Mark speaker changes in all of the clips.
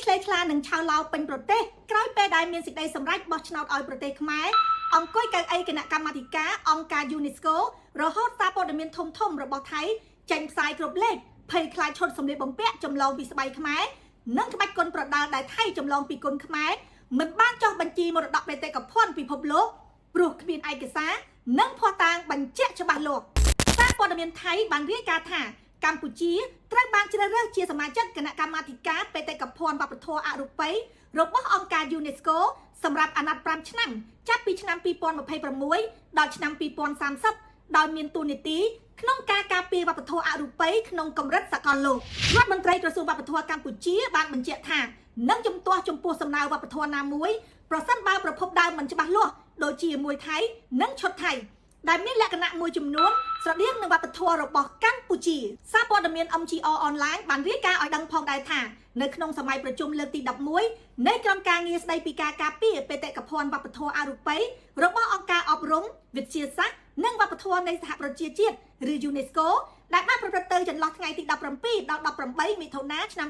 Speaker 1: ឆ្លេឆ្លានិងឆៅឡោពេញប្រទេសក្រោយពេលដែលមានសេចក្តីសម្រេចបោះឆ្នោតឲ្យប្រទេសខ្មែរអង្គុយកៅអីគណៈកម្មាធិការអង្គការ UNESCO រហូតសារព័ត៌មានធំធំរបស់ថៃចេញផ្សាយគ្រប់លេខភ័យខ្លាចឈុតសម្លៀកបំពាក់ចម្លងពីស្បៃខ្មែរនិងក្បាច់គុនប្រដាល់ដែលថៃចម្លងពីគុនខ្មែរមិនបានចុះបញ្ជីមរតកបេតិកភណ្ឌពិភពលោកព្រោះគ្មានឯកសារនិងភស្តុតាងបញ្ជាក់ច្បាស់លាស់សារព័ត៌មានថៃបានរាយការណ៍ថាកម្ពុជាត្រូវបានជ្រើសរើសជាសមាជិកគណៈកម្មាធិការបេតិកភណ្ឌវប្បធម៌អរូបីរបស់អង្គការ UNESCO សម្រាប់អាណត្តិ5ឆ្នាំចាប់ពីឆ្នាំ2026ដល់ឆ្នាំ2030ដោយមានតួនាទីក្នុងការការពារវប្បធម៌អរូបីក្នុងកម្រិតសកលលោករដ្ឋមន្ត្រីក្រសួងវប្បធម៌កម្ពុជាបានបញ្ជាក់ថានឹងជំទាស់ចំពោះសំណើវប្បធម៌ណាមួយប្រសិនបើប្រភពដើមមិនច្បាស់លាស់ដូចជាមួយថៃនិងឈុតថៃដែលមានលក្ខណៈមួយចំនួនស្រដៀងនឹងវប្បធម៌របស់កម្ពុជាសារព័ត៌មាន MGR Online បានរាយការណ៍ឲ្យដឹងផងដែរថានៅក្នុងសម័យប្រជុំលើកទី11នៃក្រុមការងារស្ដីពីការការពារបេតិកភណ្ឌវប្បធម៌អរូបីរបស់អង្គការអប់រំវិទ្យាសាស្ត្រនិងវប្បធម៌នៃសហប្រជាជាតិឬ UNESCO ដែលបានប្រព្រឹត្តទៅចន្លោះថ្ងៃទី17ដល់18មិថុនាឆ្នាំ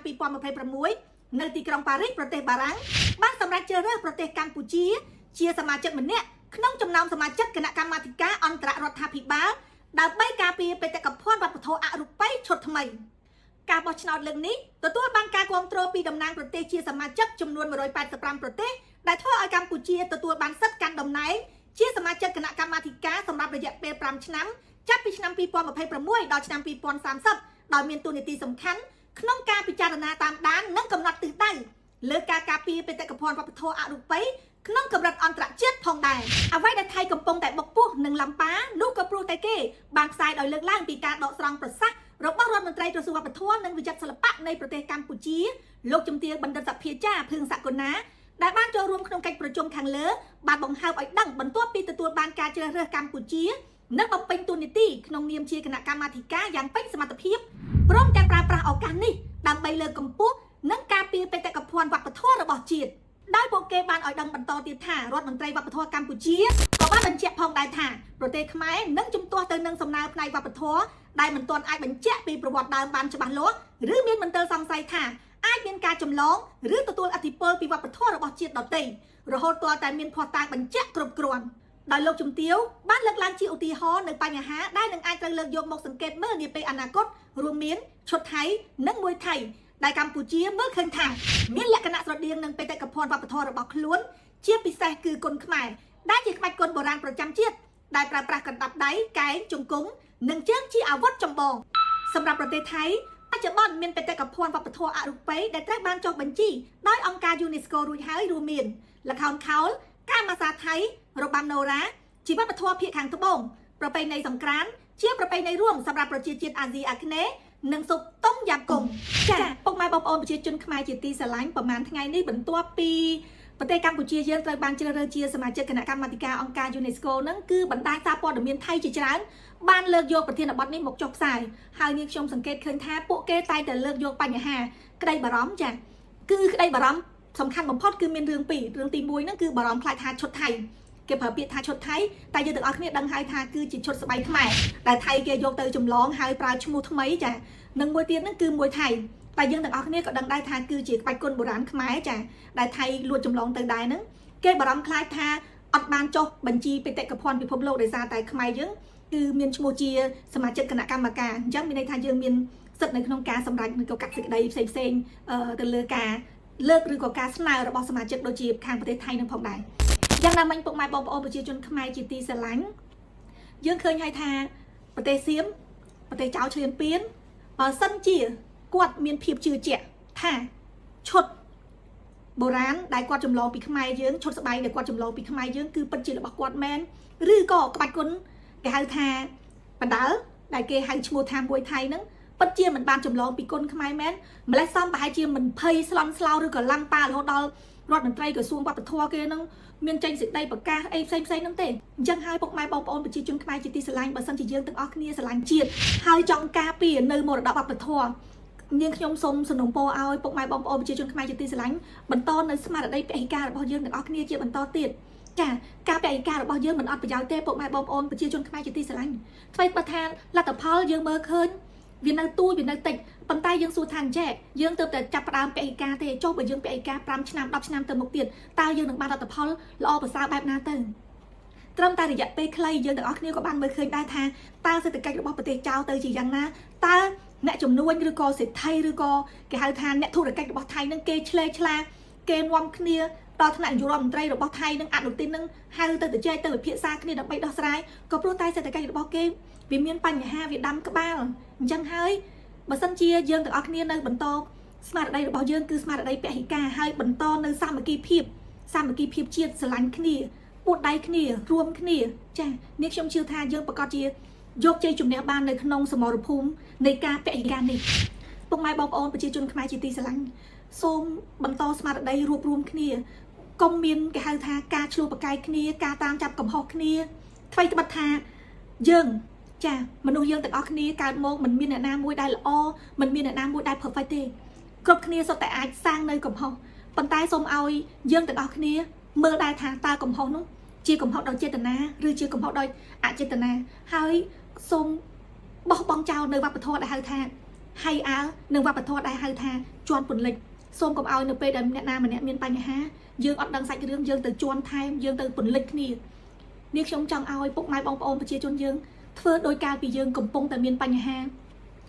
Speaker 1: 2026នៅទីក្រុងប៉ារីសប្រទេសបារាំងបានសម្រេចជ្រើសរើសប្រទេសកម្ពុជាជាសមាជិកម្នាក់ក្នុងចំណោមសមាជិកគណៈកម្មាធិការអន្តររដ្ឋាភិបាលដើម្បីការពារបេតិកភណ្ឌវប្បធម៌អរូបីឈុតថ្មីការបោះឆ្នោតលើកនេះទទួលបានការគាំទ្រពីតំណាងប្រទេសជាសមាជិកចំនួន185ប្រទេសដែលធ្វើឲ្យកម្ពុជាទទួលបានសិទ្ធិកាន់តំណែងជាសមាជិកគណៈកម្មាធិការសម្រាប់រយៈពេល5ឆ្នាំចាប់ពីឆ្នាំ2026ដល់ឆ្នាំ2030ដោយមានតួនាទីសំខាន់ក្នុងការពិចារណាតាមដាននិងកំណត់ទិសដៅលើការការពារបេតិកភណ្ឌវប្បធម៌អរូបីក្នុងកម្រិតអន្តរជាតិផងដែរអ្វីដែលថៃកំពុងតែបុកពោះនិងឡំប៉ានោះក៏ព្រោះតែគេបានផ្សាយដោយលើកឡើងពីការដកស្រង់ប្រសាសន៍របស់រដ្ឋមន្ត្រីក្រសួងវប្បធម៌និងវិចិត្រសិល្បៈនៃប្រទេសកម្ពុជាលោកជំទាវបណ្ឌិតសភាចាភឿងសកុណាដែលបានចូលរួមក្នុងកិច្ចប្រជុំខាងលើបានបង្ហើបឲ្យដឹងបន្ទាប់ពីទទួលបានការជ្រើសរើសកម្ពុជានិងបំពេញតួនាទីក្នុងនាមជាគណៈកម្មាធិការយ៉ាងពេញសមត្ថភាពព្រមទាំងប្រើប្រាស់ឱកាសនេះដើម្បីលើកកម្ពស់និងការពារបេតិកភណ្ឌវប្បធម៌របស់ជាតិដោយពួកគេបានឲ្យដឹងបន្តទៀតថារដ្ឋមន្ត្រីវប្បធម៌កម្ពុជាក៏បានបញ្ជាក់ផងដែរថាប្រទេសខ្មែរនឹងជំទាស់ទៅនឹងសំណើផ្នែកវប្បធម៌ដែលមិនទាន់អាចបញ្ជាក់ពីប្រវត្តិដើមបានច្បាស់លាស់ឬមានមន្ទិលសង្ស័យថាអាចមានការចម្លងឬទទួលឥទ្ធិពលពីវប្បធម៌របស់ជាតិដទៃរហូតទាល់តែមានភស្តុតាងបញ្ជាក់គ្រប់គ្រាន់ដោយលោកជំទាវបានលើកឡើងជាឧទាហរណ៍នៅបញ្ហាដែលនឹងអាចត្រូវលើកយកមកសង្កេតមើលនាពេលអនាគតរួមមានឈុតថៃនិងមួយថៃដែលកម្ពុជាមើលឃើញថាមានលក្ខណៈស្រដៀងនឹងបេតិកភណ្ឌវប្បធម៌របស់ខ្លួនជាពិសេសគឺគុនខ្មែរដែលជាក្បាច់គុនបុរាណប្រចាំជាតិដែលប្រើប្រាស់កណ្ដាប់ដៃកែងជង្គង់និងជើងជាអាវុធចម្បងសម្រាប់ប្រទេសថៃបច្ចុប្បន្នមានបេតិកភណ្ឌវប្បធម៌អរូបីដែលត្រូវបានចុះបញ្ជីដោយអង្គការ UNESCO រួចហើយរួមមានល្ខោនខោលការម៉ាសាថៃរបាំណូរ៉ាជាវប្បធម៌ភាគខាងត្បូងប្រពៃណីសង្ក្រាន្តជាប្រពៃណីរួមសម្រាប់ប្រជាជាតិអាស៊ីអាគ្នេយ៍និងស៊ុបតុងយ៉ាំគុងចាពុកម៉ែបងប្អូនប្រជាជនខ្មែរជាទីស្រឡាញ់ប្រហែលថ្ងៃនេះបន្ទាប់ពីប្រទេសកម្ពុជាយើងត្រូវបានជ្រើសរើសជាសមាជិកគណៈកម្មាធិការអង្គការ UNESCO ហ្នឹងគឺបណ្ដាញសារព័ត៌មានថៃជាច្រើនបានលើកយកប្រធានបទនេះមកចុះផ្សាយហើយនាងខ្ញុំសង្កេតឃើញថាពួកគេតែងតែលើកយកបញ្ហាក្តីបារម្ភចាគឺក្តីបារម្ភសំខាន់បំផុតគឺមានរឿងពីររឿងទី1ហ្នឹងគឺបារម្ភខ្លាចថាឈុតថៃគេប្រើពាក្យថាឈុតថៃតែយើងទាំងអស់គ្នាដឹងហើយថាគឺជាឈុតស្បៃខ្មែរដែលថៃគេយកទៅចម្លងហើយប្រើឈ្មោះថ្មីចានិងមួយទៀតហ្នឹងគឺមួយថៃតែយើងទាំងអស់គ្នាក៏ដឹងដែរថាគឺជាក្បាច់គុនបុរាណខ្មែរចាដែលថៃលួចចម្លងទៅដែរហ្នឹងគេបារម្ភខ្លាចថាអត់បានចុះបញ្ជីបេតិកភណ្ឌពិភពលោកដោយសារតែខ្មែរយើងគឺមានឈ្មោះជាសមាជិកគណៈកម្មការអញ្ចឹងមានន័យថាយើងមានសិទ្ធិនៅក្នុងការសម្រេចឬក៏កាត់សេចក្តីផ្សេងផ្សេងទៅលើការលើកឬក៏ការស្នើរបស់សមាជិកដូចជាខាងប្រទេសថៃនឹងផងដែរយ៉ាងណាមិញពុកម៉ែបងប្អូនប្រជាជនខ្មែរជាទីស្រឡាញ់យើងឃើញហើយថាប្រទេសសៀមប្រទេសចៅឈ្លានពានបើសិនជាគាត់មានភាពជឿជាក់ថាឈុតបុរាណដែលគាត់ចម្លងពីខ្មែរយើងឈុតស្បៃដែលគាត់ចម្លងពីខ្មែរយើងគឺពិតជារបស់គាត់មែនឬក៏ក្បាច់គុណគេហៅថាបណ្ដើដែលគេហៅឈ្មោះថាមួយថៃហ្នឹងពិតជាមិនបានចម្លងពីគុណខ្មែរមែនម្លេះសំប្រហែលជាមិនភ័យស្លន់ស្លោឬក៏ឡាំប៉ារហូតដល់រដ្ឋមន្ត្រីក្រសួងវប្បធម៌គេហ្នឹងមានចេញសេចក្តីប្រកាសអីផ្សេងផ្សេងហ្នឹងទេអញ្ចឹងហើយពុកម៉ែបងប្អូនប្រជាជនខ្មែរជាទីស្រឡាញ់បើសិនជាយើងទាំងអស់គ្នាស្រឡាញ់ជាតិហើយចង់ការពារនៅមរតកវប្បធម៌នាងខ្ញុំសូមសំណូមពរឲ្យពុកម៉ែបងប្អូនប្រជាជនខ្មែរជាទីស្រឡាញ់បន្តនៅស្មារតីពហិការរបស់យើងទាំងអស់គ្នាជាបន្តទៀតចាការពហិការរបស់យើងមិនអត់ប្រយោជន៍ទេពុកម៉ែបងប្អូនប្រជាជនខ្មែរជាទីស្រឡាញ់ថ្មីបើថាលទ្ធផលយើងមើលឃើញ វានៅទូចវានៅតិចប៉ុន្តែយើងសួរថាអញ្ចេះយើងទៅតែចាប់ផ្ដើមពហិការទេចុះបើយើងពហិការ5ឆ្នាំ10ឆ្នាំទៅមុខទៀតតើយើងនឹងបានលទ្ធផលល្អប្រសើរបែបណាទៅត្រឹមតែរយៈពេលខ្លីយើងទាំងអស់គ្នាក៏បានមើលឃើញដែរថាតើសេដ្ឋកិច្ចរបស់ប្រទេសចោលទៅជាយ៉ាងណាតើអ្នកជំនួញឬក៏សេដ្ឋីឬក៏គេហៅថាអ្នកធុរកិច្ចរបស់ថៃនឹងគេឆ្លេឆ្លាគេនាំគ្នាដល់ថ្នាក់នាយករដ្ឋមន្ត្រីរបស់ថៃនឹងអនុទិននឹងហៅទៅជជែកទៅពិភាក្សាគ្នាដើម្បីដោះស្រាយក៏ព្រោះតែសេដ្ឋកិច្ចរបស់គេវាមានបញ្ហាវាដាំក្បាលអញ្ចឹងហើយបើសិនជាយើងទាំងអស់គ្នានៅបន្តស្មារតីរបស់យើងគឺស្មារតីពហិការហើយបន្តនៅសាមគ្គីភាពសាមគ្គីភាពជាតិស្រឡាញ់គ្នាពួតដៃគ្នារួមគ្នាចានេះខ្ញុំជឿថាយើងប្រកាសជាយកជ័យជំនះបាននៅក្នុងសមរភូមិនៃការពហិការនេះពុកម៉ែបងប្អូនប្រជាជនខ្មែរជាទីស្រឡាញ់សូមបន្តស្មារតីរួបរวมគ្នាកុំមានគេហៅថាការឆ្លោះប្រកែកគ្នាការតាមចាប់កំហុសគ្នាថ្មីត្បិតថាយើងចាមនុស្សយើងទាំងអស់គ្នាកើតមកមិនមានអ្នកណាមួយដែលល្អមិនមានអ្នកណាមួយដែល perfect ទេគ្រប់គ្នាសុទ្ធតែអាចសាងនៅកំហុសប៉ុន្តែសូមឲ្យយើងទាំងអស់គ្នាមើលដែរថាតើកំហុសនោះជាកំហុសដោយចេតនាឬជាកំហុសដោយអចេតនាហើយសូមបោះបង់ចោលនៅវប្បធម៌ដែលហៅថាហៃអើនិងវប្បធម៌ដែលហៅថាជន់ពន្លិចសូមកុំឲ្យនៅពេលដែលអ្នកណាម្នាក់មានបញ្ហាយើងអត់ដឹងសាច់រឿងយើងទៅជន់ថែមយើងទៅពន្លិចគ្នានេះខ្ញុំចង់ឲ្យពុកម៉ែបងប្អូនប្រជាជនយើងធ្វើដោយកាលពីយើងកំពុងតែមានបញ្ហា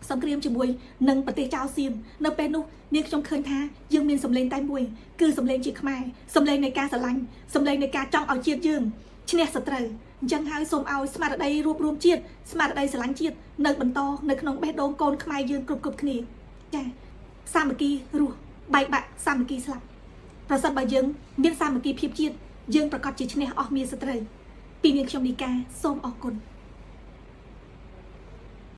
Speaker 1: សង្គ្រាមជាមួយនឹងប្រទេសចៅសៀមនៅពេលនោះនាងខ្ញុំឃើញថាយើងមានសម្លេងតែមួយគឺសម្លេងជាខ្មែរសម្លេងនៃការស្រឡាញ់សម្លេងនៃការចង់ឲ្យជាតិយើងឈ្នះសត្រូវអញ្ចឹងហើយសូមឲ្យស្មារតីរួបរวมជាតិស្មារតីស្រឡាញ់ជាតិនៅបន្តនៅក្នុងបេះដូងកូនខ្មែរយើងគ្រប់គ្រប់គ្នាចាសាមគ្គីរស់បែកបាក់សាមគ្គីស្លាប់ប្រសិនបើយើងមានសាមគ្គីភាពជាតិយើងប្រកាសជាឈ្នះអស់មានសត្រូវពីនាងខ្ញុំនីកាសូមអរគុណ។